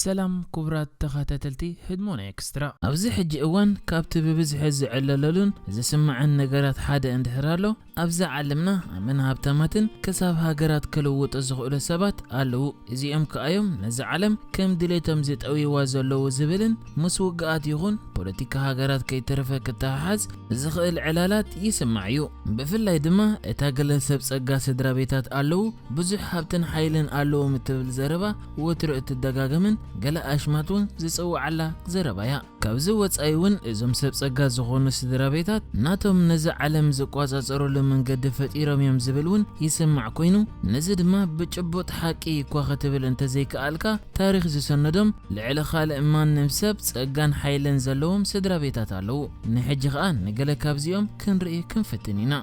ሰላም ክቡራት ተኸታተልቲ ህድሞና ኤክስትራ። ኣብዚ ሕጂ እዋን ካብቲ ብብዝሒ ዝዕለለሉን ዝስማዕን ነገራት ሓደ እንድሕር ኣሎ፣ ኣብዛ ዓለምና ኣመን ሃብታማትን ክሳብ ሃገራት ክልውጡ ዝኽእሉ ሰባት ኣለዉ። እዚኦም ከኣዮም ነዛ ዓለም ከም ድሌቶም ዝጠውይዋ ዘለዉ ዝብልን ምስ ውግኣት ይኹን ፖለቲካ ሃገራት ከይተረፈ ክተሓሓዝ ዝኽእል ዕላላት ይስማዕ እዩ። ብፍላይ ድማ እታ ገለ ሰብ ጸጋ ስድራ ቤታት ኣለዉ፣ ብዙሕ ሃብትን ሓይልን ኣለዎም እትብል ዘረባ ወትሩ እትደጋገምን ገለ ኣሽማት እውን ዝጽውዓላ ዘረባ እያ። ካብዚ ወጻኢ እውን እዞም ሰብ ጸጋ ዝኾኑ ስድራ ቤታት ናቶም ነዚ ዓለም ዝቋጻጸሩሉ መንገዲ ፈጢሮም እዮም ዝብል እውን ይስማዕ ኮይኑ፣ ነዚ ድማ ብጭቡጥ ሓቂ እኳ ክትብል እንተዘይከኣልካ፣ ታሪኽ ዝሰነዶም ልዕሊ ካልእ ማንም ሰብ ጸጋን ሓይልን ዘለዎም ስድራ ቤታት ኣለዉ። ንሕጂ ኸኣ ንገለ ካብዚኦም ክንርኢ ክንፍትን ኢና።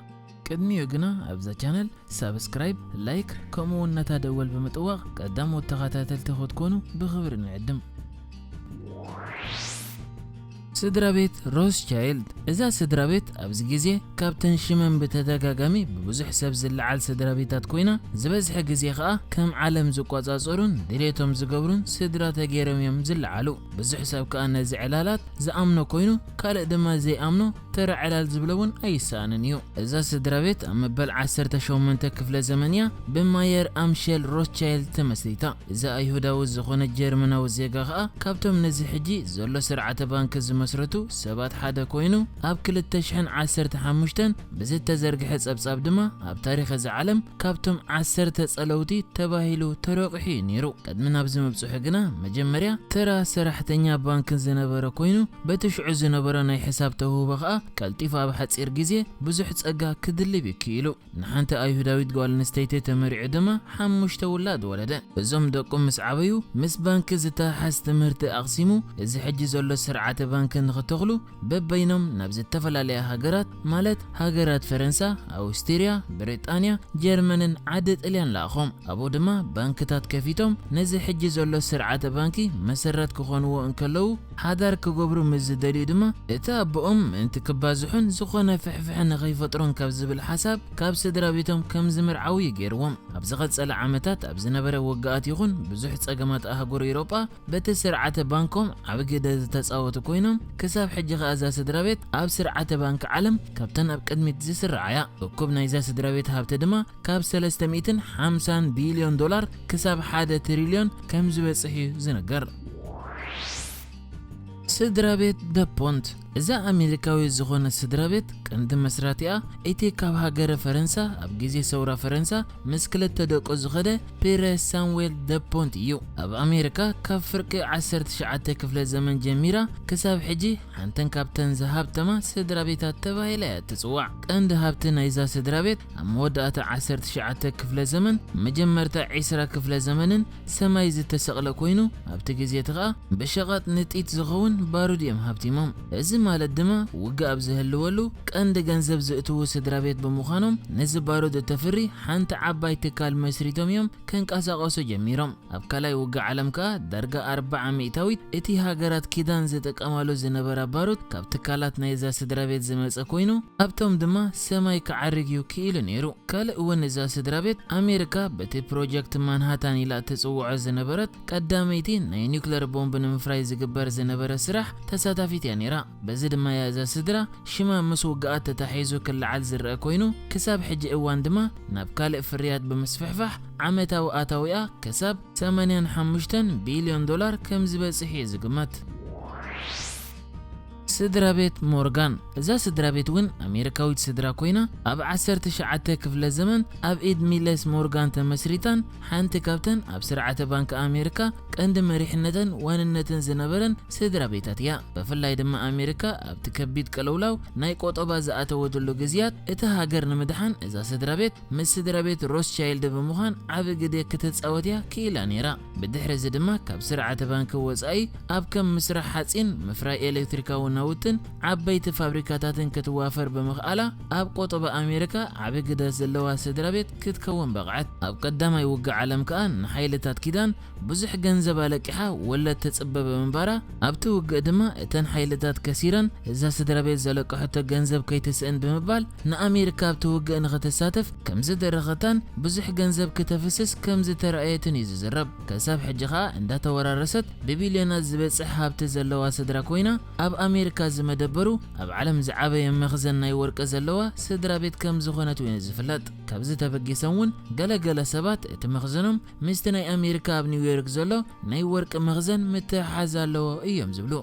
ቅድሚኡ ግና ኣብዛ ቻነል ሳብስክራይብ፣ ላይክ ከምኡ እውን ነታ ደወል ብምጥዋቕ ቀዳሞት ተኸታተልቲ ክትኮኑ ብኽብሪ ንዕድም። ስድራ ቤት ሮስቻይልድ። እዛ ስድራ ቤት ኣብዚ ግዜ ካብተን ሽመን ብተደጋጋሚ ብብዙሕ ሰብ ዝለዓል ስድራ ቤታት ኮይና፣ ዝበዝሐ ግዜ ኸኣ ከም ዓለም ዝቋጻጸሩን ድሌቶም ዝገብሩን ስድራ ተገይሮም እዮም ዝለዓሉ። ብዙሕ ሰብ ከኣ ነዚ ዕላላት ዝኣምኖ ኮይኑ፣ ካልእ ድማ ዘይኣምኖ ተራ ዕላል ዝብሎ እውን ኣይሰኣንን እዩ። እዛ ስድራ ቤት ኣብ መበል ዓሰርተ ሸሞንተ ክፍለ ዘመን እያ ብማየር ኣምሸል ሮስቻይልድ ተመስሪታ። እዚ ኣይሁዳዊ ዝኾነ ጀርመናዊ ዜጋ ኸኣ ካብቶም ነዚ ሕጂ ዘሎ ስርዓተ ባንክ ዝመስረቱ ሰባት ሓደ ኮይኑ፣ ኣብ ክልተ ሽሕን ዓሰርተ ሓሙሽተን ብዝተዘርግሐ ጸብጻብ ድማ ኣብ ታሪኽ እዚ ዓለም ካብቶም ዓሰርተ ጸለውቲ ተባሂሉ ተረቑሑ እዩ ነይሩ። ቅድሚ ናብዚ ምብጽሑ ግና መጀመርያ ተራ ሰራሕተኛ ባንክ ዝነበረ ኮይኑ፣ በቲ ሽዑ ዝነበሮ ናይ ሕሳብ ተውህቦ ኸኣ ቀልጢፉ ኣብ ሓጺር ግዜ ብዙሕ ጸጋ ክድልብ እዩ ክኢሉ። ንሓንቲ ኣይሁዳዊት ጓል ኣንስተይቲ ተመሪዑ ድማ ሓሙሽተ ውላድ ወለደ። እዞም ደቁ ምስ ዓበዩ ምስ ባንክ ዝተሓሓዝ ትምህርቲ ኣቕሲሙ፣ እዚ ሕጂ ዘሎ ስርዓተ ባንክ ንኽተኽሉ በበይኖም ናብ ዝተፈላለያ ሃገራት፣ ማለት ሃገራት ፈረንሳ፣ ኣውስትርያ፣ ብሪጣንያ፣ ጀርመንን ዓዲ ጥልያን ለኣኾም። ኣብኡ ድማ ባንክታት ከፊቶም ነዚ ሕጂ ዘሎ ስርዓተ ባንኪ መሰረት ክኾንዎ እንከለዉ፣ ሓዳር ክገብሩ ምስ ዝደልዩ ድማ እቲ ኣቦኦም ምእንቲ ክባዝሑን ዝኾነ ፍሕፍሕ ንኸይፈጥሩን ካብ ዝብል ሓሳብ ካብ ስድራ ቤቶም ከም ዝምርዓዉ እዩ ገይርዎም። ኣብ ዝቐጸለ ዓመታት ኣብ ዝነበረ ውግኣት ይኹን ብዙሕ ጸገማት ኣህጉር ኤውሮጳ በቲ ስርዓተ ባንኮም ዓቢ ግደ ዝተጻወቱ ኮይኖም፣ ክሳብ ሕጂ ኸኣ እዛ ስድራ ቤት ኣብ ስርዓተ ባንክ ዓለም ካብተን ኣብ ቅድሚት ዝስርዓ እያ። እኩብ ናይዛ ስድራ ቤት ሃብቲ ድማ ካብ ሰለስተ ሚእትን ሓምሳን ቢልዮን ዶላር ክሳብ ሓደ ትሪልዮን ከም ዝበጽሕ እዩ ዝንገር። ስድራ ቤት ደፖንት። እዛ ኣሜሪካዊ ዝኾነት ስድራ ቤት ቀንዲ መስራቲኣ እቲ ካብ ሃገረ ፈረንሳ ኣብ ግዜ ሰውራ ፈረንሳ ምስ ክልተ ደቁ ዝኸደ ፒረ ሳሙዌል ደፖንት እዩ። ኣብ ኣሜሪካ ካብ ፍርቂ ዓሰርተ ትሽዓተ ክፍለ ዘመን ጀሚራ ክሳብ ሕጂ ሓንተን ካብተን ዝሃብተማ ስድራ ቤታት ተባሂላ እያ እትጽዋዕ። ቀንዲ ሃብቲ ናይዛ ስድራ ቤት ኣብ መወዳእታ ዓሰርተ ትሽዓተ ክፍለ ዘመን መጀመርታ ዒስራ ክፍለ ዘመንን ሰማይ ዝተሰቕለ ኮይኑ፣ ኣብቲ ግዜ እቲ ኸኣ ብሸቐጥ ንጢት ዝኸውን ባሩድ እዮም ሃብቲሞም። እዚ ማለት ድማ ውግእ ኣብ ዝህልወሉ ቀንዲ ገንዘብ ዝእትዉ ስድራ ቤት ብምዃኖም፣ ነዚ ባሩድ እተፍሪ ሓንቲ ዓባይ ትካል መስሪቶም እዮም ከንቀሳቐሱ ጀሚሮም። ኣብ ካልኣይ ውግእ ዓለም ከኣ ዳርጋ ኣርብዓ ሚእታዊት እቲ ሃገራት ኪዳን ዝጥቀማሉ ዝነበራ ባሩድ ካብ ትካላት ናይዛ ስድራ ቤት ዝመጸ ኮይኑ፣ ኣብቶም ድማ ሰማይ ክዓርግ እዩ ክኢሉ ነይሩ። ካልእ እውን እዛ ስድራ ቤት ኣሜሪካ በቲ ፕሮጀክት ማንሃታን ኢላ እትጽውዖ ዝነበረት ቀዳመይቲ ናይ ኒውክለር ቦምብ ንምፍራይ ዝግበር ዝነበረ ስራሕ ተሳታፊት እያ ነይራ። በዚ ድማ እያ እዛ ስድራ ሽማ ምስ ውግኣት ተታሒዙ ክለዓል ዝረአ ኮይኑ፣ ክሳብ ሕጂ እዋን ድማ ናብ ካልእ ፍርያት ብምስፍሕፋሕ ዓመታዊ ኣታዊኣ ክሳብ ሰማንያን ሓሙሽተን ቢልዮን ዶላር ከም ዝበጽሕ እዩ ዝግመት። ስድራ ቤት ሞርጋን። እዛ ስድራ ቤት እውን ኣሜሪካዊት ስድራ ኮይና፣ ኣብ ዓሰርተ ትሽዓተ ክፍለ ዘመን ኣብ ኢድ ሚለስ ሞርጋን ተመስሪታን ሓንቲ ካብተን ኣብ ስርዓተ ባንክ ኣሜሪካ ቀንዲ መሪሕነተን ዋንነትን ዝነበረን ስድራ ቤታት እያ። ብፍላይ ድማ ኣሜሪካ ኣብቲ ከቢድ ቅልውላው ናይ ቆጠባ ዝኣተወትሉ ግዜያት፣ እቲ ሃገር ንምድሓን እዛ ስድራ ቤት ምስ ስድራ ቤት ሮስቻይልድ ብምዃን ዓቢ ግደ ክትጻወት እያ ክኢላ ነይራ። ብድሕሪ እዚ ድማ ካብ ስርዓተ ባንክ ወጻኢ ኣብ ከም ምስራሕ ሓጺን፣ ምፍራይ ኤሌክትሪካዊ ናውትን ዓበይቲ ፋብሪካታትን ክትዋፈር ብምኽኣላ፣ ኣብ ቆጠባ ኣሜሪካ ዓቢ ግደ ዘለዋ ስድራ ቤት ክትከውን በቕዐት። ኣብ ቀዳማይ ውግእ ዓለም ከኣ ንሓይልታት ኪዳን ብዙሕ ገንዘብ ኣለቂሓ ወለድ ትጽበ ብምንባራ፣ ኣብቲ ውግእ ድማ እተን ሓይልታት ከሲረን፣ እዛ ስድራ ቤት ዘለቀሐቶ ገንዘብ ከይትስእን ብምባል፣ ንኣሜሪካ ኣብቲ ውግእ ንኽትሳተፍ ከም ዝደረኸታን ብዙሕ ገንዘብ ክተፍስስ ከም ዝተረኣየትን እዩ ዝዝረብ። ከሳብ ሕጂ ኸኣ እንዳተወራረሰት ብቢልዮናት ዝበጽሕ ሃብቲ ዘለዋ ስድራ ኮይና፣ ኣብ ኣሜሪካ ዝመደበሩ ኣብ ዓለም ዝዓበየ መኽዘን ናይ ወርቂ ዘለዋ ስድራ ቤት ከም ዝኾነት እውን ዝፍለጥ። ካብዚ ተበጊሶም እውን ገለ ገለ ሰባት እቲ መኽዘኖም ምስቲ ናይ ኣሜሪካ ኣብ ኒውዮርክ ዘሎ ናይ ወርቂ መኽዘን ምትሕሓዝ ኣለዎ እዮም ዝብሉ።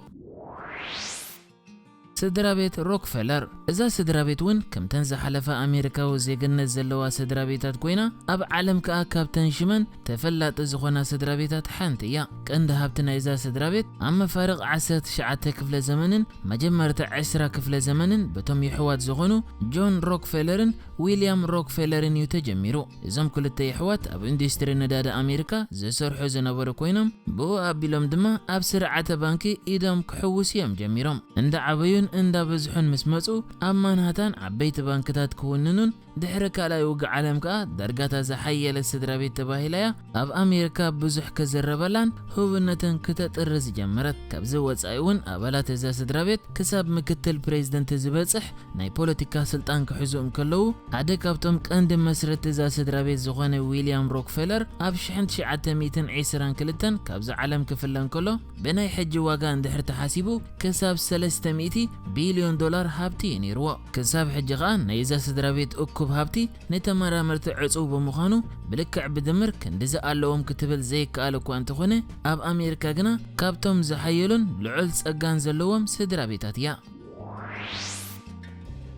ስድራ ቤት ሮክፌለር። እዛ ስድራ ቤት እውን ከምተን ዝሓለፋ ኣሜሪካዊ ዜግነት ዘለዋ ስድራ ቤታት ኮይና፣ ኣብ ዓለም ከኣ ካብተን ሽመን ተፈላጢ ዝኾና ስድራ ቤታት ሓንቲ እያ። ቀንዲ ሃብቲ ናይዛ ስድራ ቤት ኣብ መፋርቕ ዓሰርተ ትሽዓተ ክፍለ ዘመንን መጀመርታ ዕስራ ክፍለ ዘመንን በቶም የሕዋት ዝኾኑ ጆን ሮክፌለርን ዊልያም ሮክፌለርን እዩ ተጀሚሩ። እዞም ክልተ የሕዋት ኣብ ኢንዱስትሪ ነዳዲ ኣሜሪካ ዝሰርሑ ዝነበሩ ኮይኖም፣ ብኡ ኣቢሎም ድማ ኣብ ስርዓተ ባንኪ ኢዶም ክሕውሱ እዮም ጀሚሮም። እንዳዓበዩን እንዳበዝሑን ምስ መጹ፣ ኣብ ማንሃታን ዓበይቲ ባንክታት ክውንኑን ድሕሪ ካልኣይ ውግእ ዓለም ከኣ ዳርጋታ ዝሓየለት ስድራ ቤት ተባሂላ እያ ኣብ ኣሜሪካ ብዙሕ ክዝረበላን ህቡብነትን ክተጥሪ ዝጀመረት። ካብዚ ወጻኢ እውን ኣባላት እዛ ስድራ ቤት ክሳብ ምክትል ፕሬዝደንት ዝበጽሕ ናይ ፖለቲካ ስልጣን ክሕዙ እንከለዉ፣ ሓደ ካብቶም ቀንዲ መስረቲ እዛ ስድራ ቤት ዝኾነ ዊልያም ሮክፌለር ኣብ ሽሕን ትሽዓተ ሚእትን ዕስራን ክልተን ካብዚ ዓለም ክፍለ እንከሎ፣ ብናይ ሕጂ ዋጋ እንድሕር ተሓሲቡ ክሳብ ሰለስተ ሚእቲ ቢልዮን ዶላር ሃብቲ እዩ ነይርዎ። ክሳብ ሕጂ ኸኣ ናይ እዛ ስድራ ቤት እኩብ ሃብቲ ንተመራመርቲ ዕጹው ብምዃኑ፣ ብልክዕ ብድምር ክንድዚ ኣለዎም ክትብል ዘይከኣል እኳ እንተኾነ፣ ኣብ ኣሜሪካ ግና ካብቶም ዝሓየሉን ልዑል ጸጋን ዘለዎም ስድራ ቤታት እያ።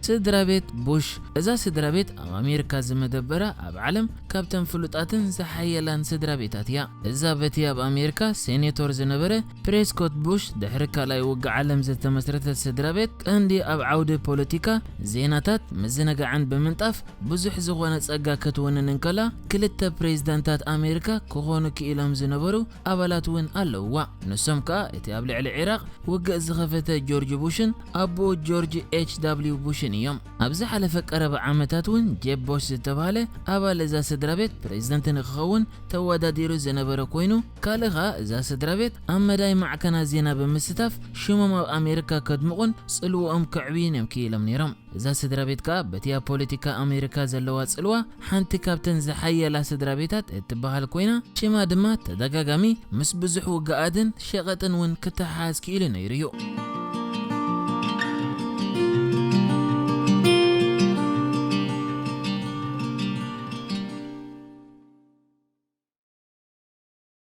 ስድራ ቤት ቡሽ። እዛ ስድራ ቤት ኣብ ኣሜሪካ ዝመደበራ ኣብ ዓለም ካብተን ፍሉጣትን ዝሓየላን ስድራ ቤታት እያ። እዛ በቲ ኣብ ኣሜሪካ ሴኔቶር ዝነበረ ፕሬስኮት ቡሽ ድሕሪ ካልኣይ ውግእ ዓለም ዝተመስረተት ስድራ ቤት፣ ቀንዲ ኣብ ዓውዲ ፖለቲካ፣ ዜናታት፣ ምዝንጋዕን ብምንጣፍ ብዙሕ ዝኾነ ጸጋ ክትውንን እንከላ፣ ክልተ ፕሬዝዳንታት ኣሜሪካ ክኾኑ ክኢሎም ዝነበሩ ኣባላት እውን ኣለውዋ። ንሶም ከኣ እቲ ኣብ ልዕሊ ዒራቕ ውግእ ዝኸፈተ ጆርጅ ቡሽን ኣቦኡ ጆርጅ ኤች ዳብሊው ቡሽን እዮም። ኣብ ዝሓለፈ ቀረባ ዓመታት እውን ጄብ ቦሽ ዝተባህለ ኣባል እዛ ስድራ ቤት ፕሬዝደንት ንክኸውን ተወዳዲሩ ዝነበረ ኮይኑ፣ ካልእ ኸኣ እዛ ስድራ ቤት ኣብ መዳይ ማዕከናት ዜና ብምስታፍ ሽሞም ኣብ ኣሜሪካ ከድምቑን ጽልውኦም ከዕብዩን እዮም ክኢሎም ነይሮም። እዛ ስድራ ቤት ከኣ በቲ ኣብ ፖለቲካ ኣሜሪካ ዘለዋ ጽልዋ ሓንቲ ካብተን ዝሓየላ ስድራ ቤታት እትበሃል ኮይና፣ ሽማ ድማ ተደጋጋሚ ምስ ብዙሕ ውግኣትን ሸቐጥን እውን ክተሓሓዝ ክኢሉ ነይሩ እዩ።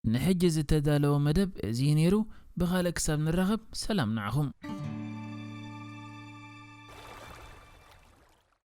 ንሕጂ ዝተዳለወ መደብ እዚ እዩ ነይሩ። ብኻልእ ክሳብ ንራኸብ ሰላም ንዓኹም።